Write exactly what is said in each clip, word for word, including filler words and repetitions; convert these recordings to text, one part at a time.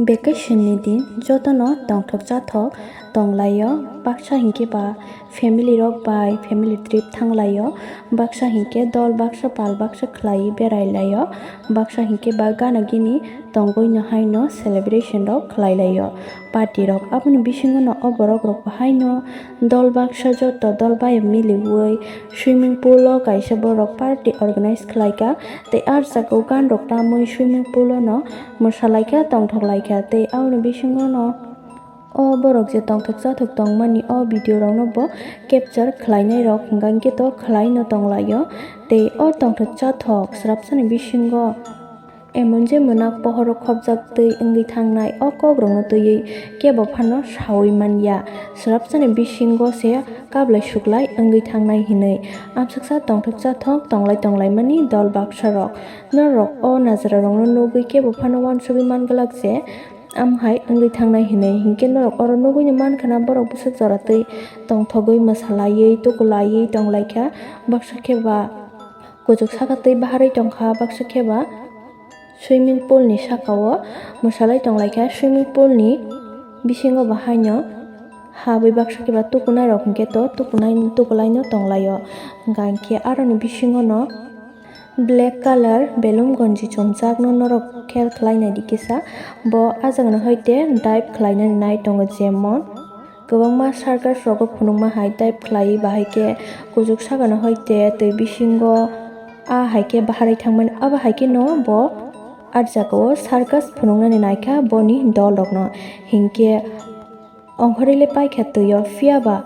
Vacation ni din jotono tongthok chathok tonglaio, baksa hinkhe ba family rok bai family trip thanglaio, baksa hinkhe dol baksa pal baksa khlaiwi berailaio, baksa hinkhe ba gana gini tongwi no haino celebration rok khlailaio, party rok. Aboni bisingo no o borok rok bo haino dol baksa joto dol bai miliwi swimming pool o kaisa borok party organize khlaikha, tei ah jagao gan rok tamwi swimming pool o no mwsalaikha, tongthoklaikha, tei aboni bisingo no o borok je tongthok chathok tongmani o video rokno bo capture khlainai rok hwnkha hwnkhe to khlaino tonglaio, tei o tongthok chathok swrapsani bisingo emon je mwnak pohoro khopjak twi wngwi thangnai o kokrokno twiwi kebo phano saui manya. Swrapsani bisingo se kablai suklai wngwi thangnai hinwi amsuksa tongthok chathok tonglai tonglaimani dol baksa rok. Norok o najra rokno nugwi kebo phano uansugwi manglak je, amhai wngwi thangnai hinwi. Hinkhe norok oro nugwino mankha na borok bwswk jora twi tongthogwi mwsalaiwi tukulaiwi tonglaikha. Baksa khe ba kuchuk saka twi baharwi tongkha, baksa khe ba swimming pool ni saka o mwsalai tonglaikha. Swimming pool ni bisingo bo haino habwi baksa khe ba tukunai rok hinkhe to tukunai, tukulaino tonglaio. Hwnkha hinkhe aroni bisingo no black colour belum gonji chumjakno norok khel khlainai di kisa. Bo ah jagano hoite dive khlainani nai tongo, jemon kwbangma circus rogo phunukma hai dive khlaiwi bahai khe kuchuk sakano hoite twi bisingo ah hai khe baharwi thangmani. Abo hai kheno bo ah jagao circus phunuknani naikha boni dol rokno, hinkhe ongkhorwi le paikha twi o, phiya ba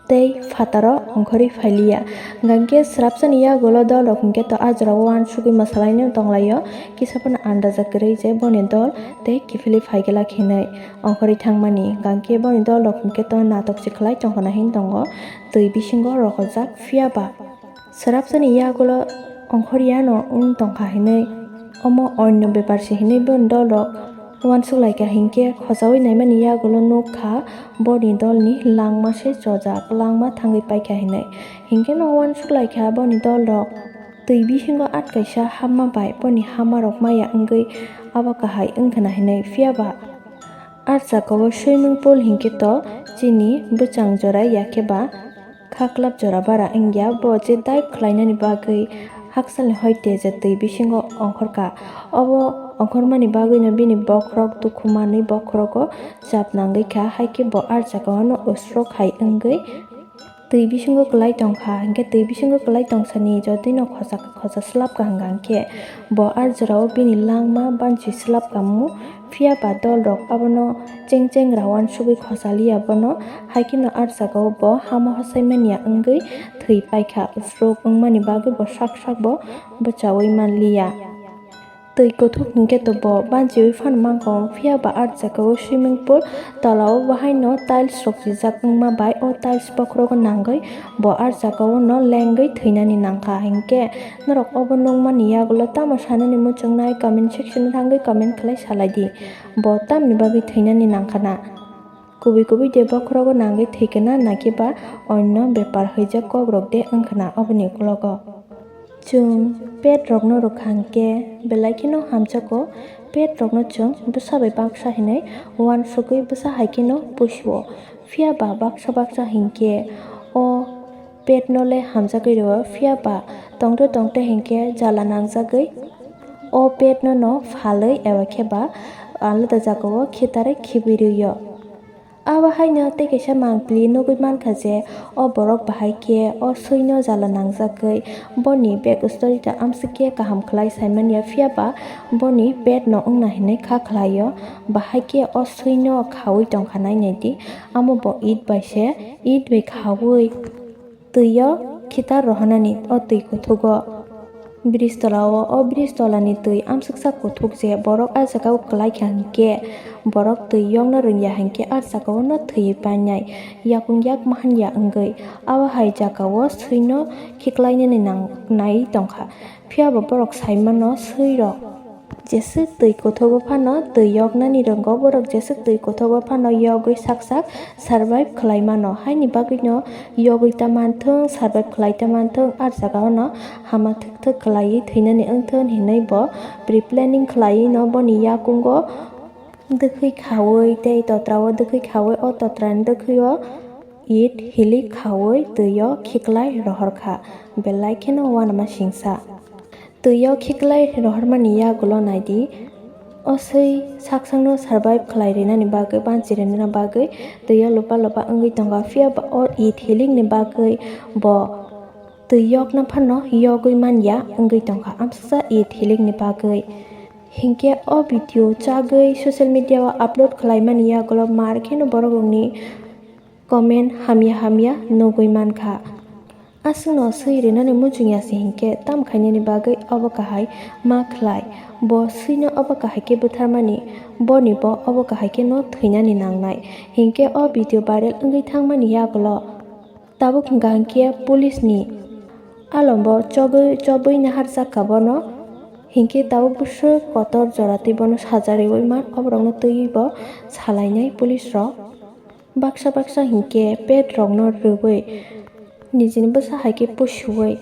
tei phataro ongkhorwi phailiya. Hwnkha hinkhe swrapsani yagulo dol rok hinkhe to ah jorao uansugwi mwsalaino tonglaio, kisa phano andaja kwrwi je boni dol tei kiphilwi phaiglak hinwi ongkhorwi thangmani. Hwnkha hinkhe boni dol rok hinkhe to natok se khlai tongkhana hin tongo, twi bisingo rohorjak, phiya ba swrapsani yagulo ongkhoriyano wng tongkha hinwi, omo onno bepar se hinwi boni dol rok uansuk laikha, hinkhe khojaui naimani yagulo nukha boni dolni langma se chojak, langma thangwi paikha hinwi. Hinkhe no uansuk laikha boni dol rok twi bisingo at kaisa hama bai boni hama rok maya wngwi abo kahai wngkhana hinwi, phiya ba ah jagao swimming pool hinkhe to chini bwchang jora ya khe ba khaklap jora bara wngya. Bo je dive khlainani bagwi haksalni hoite je twi bisingo ongkhorkha. Obo ongkhormani bagwino bini bokhorok dukhu manwi bokhorogo chap nangwi kha, hai khe bo ah jagao no usrok hai wngwi twi bisingo kwlai tongkha. Hinkhe twi bisingo kwlai tongsani jotino khosa khosa swlapkha hwnkha hinkhe bo ah jorao bini langma banchi swlapkha mu. Phiya ba dol rok abono cheng cheng ra uansugwi khosaliya bono, hai kheno ah jagao bo hama hosai manya wngwi thwi paikha. Stroke wngmani bagwi bo sak sak bo bwchaui manliya. Twi kuthuk hinkhe to bo banchiui phano mankha, phiya ba ah jagao swimming pool tolao bo haino tiles rok rijak wngma bai o tiles bokhorogo nangwi bo ah jagao no lengwi thwinani nangkha. Hinkhe norok obo nukmani yagulo tamo sanani muchungnai comment section o thangwi comment khlai salaidi. Bo tamni bagwi thwinani nangkhana? Kubui kubui de bokhorogo nangwi thwikhe na, nakhe ba onno bepar hwijak kokrok de wngkhana oboni uklogo? Chwng pet rokno rwkha hinkhe belai kheno hamjakgo. Pet rokno chwng bwsa bai baksa hinwi uansugwi bwsa hai kheno pusuo. Phiya ba baksa baksa hinkhe o pet no le hamjagwi rwo, phiya ba tongte tongte hinkhe jala nangjagwi o pet no no phalwi eba khe ba alada jagao khitarwi khibwi rwio. Abo haino tei kaisa mangpili nugwi mankha je o borok bahai khe o swino jala nangjagwi boni back story ta amswk khe kaham khlai saimanya, phiya ba boni pet no wngna hinwi kha khlaio. Bahai khe o swino khaui tongkha nai naidi, amo bo it bai se, it bai khaui twi o khitar rohornani o twi kuthugo. Bridge tola o, o bridge tola ni twi amsuksa kuthuk je borok ah jagao kwlai kha hinkhe borok twi yokna rwngya hinkhe ah jagao no thwiwi painai, yakung yak mahan ya wngwi. Abo hai jagao swino khiklainani nang-, nai tongkha. Phiya bo borok sai mano swi rok jeswk twi kuthugo phano twi yoknani rwngo, borok jeswk twi kuthugo phano yogwi sak sak survive khlai mano. Haini bagwino yogwi ta manthung, survive khlai ta manthung, ah jagao no hama thwk thwk khlaiwi thwinani wngthun hinwi bo pre-planning khlaiwi no boni yakungo Dwkhwi khaui tei totra o dwkhwi khaui o totra ni dwkhwi o it hilik khaui twi o khiklai rohor kha, belai kheno uanama singsa. Twi o khiklai rohormani yagulo naidi, o swi saksangno survive khlai rinani bagwi, banchi rinani bagwi twi o lopa lopa wngwi tongkha, phiya ba o it hilikni bagwi bo twi yokna phano yogwi manya wngwi tongkha, amsuksa it hilikni bagwi. Hinkhe o video chagwi social media o upload khlaimani yagulo mar kheno borok rokni comment hamya hamya nugwi mankha. Aswkno swi rinani muchungya se hinkhe tam khainani bagwi obo kahai ma khlai. Bo swino obo kahai khe bwtharmani, boni bo obo kahai khe no thwinani nangnai. Hinkhe o video viral wngwi thangmani yagulo tabuk hwnkha hinkhe police ni alombo chobwi, chobwi naharjak kha bono. Hinkhe tabuk bwswk kotor jora twi bono saja riwi man, oborokno twiwi bo salainai police rok. Baksa baksa hinkhe pet rokno rwui nijini bwsa hai khe pusuui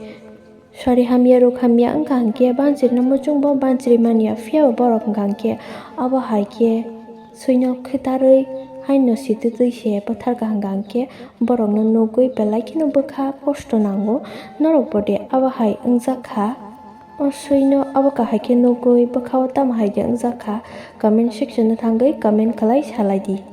sori hamya ruk hamya wngkha hinkhe banchirino muchungbo banchiri manya, phiyaba borok wngkha hinkhe abo hai khe swino khitarwi haino sititwi se bwtharkha hwnkha hinkhe borokno nugwi belai kheno bwkha kosto nango. Norokbo de abo hai wngjakha? O swino abo kahai khe nugwi bwkhao tamo hai de wngjakha? Comment section o thangwi comment khlai salaidi.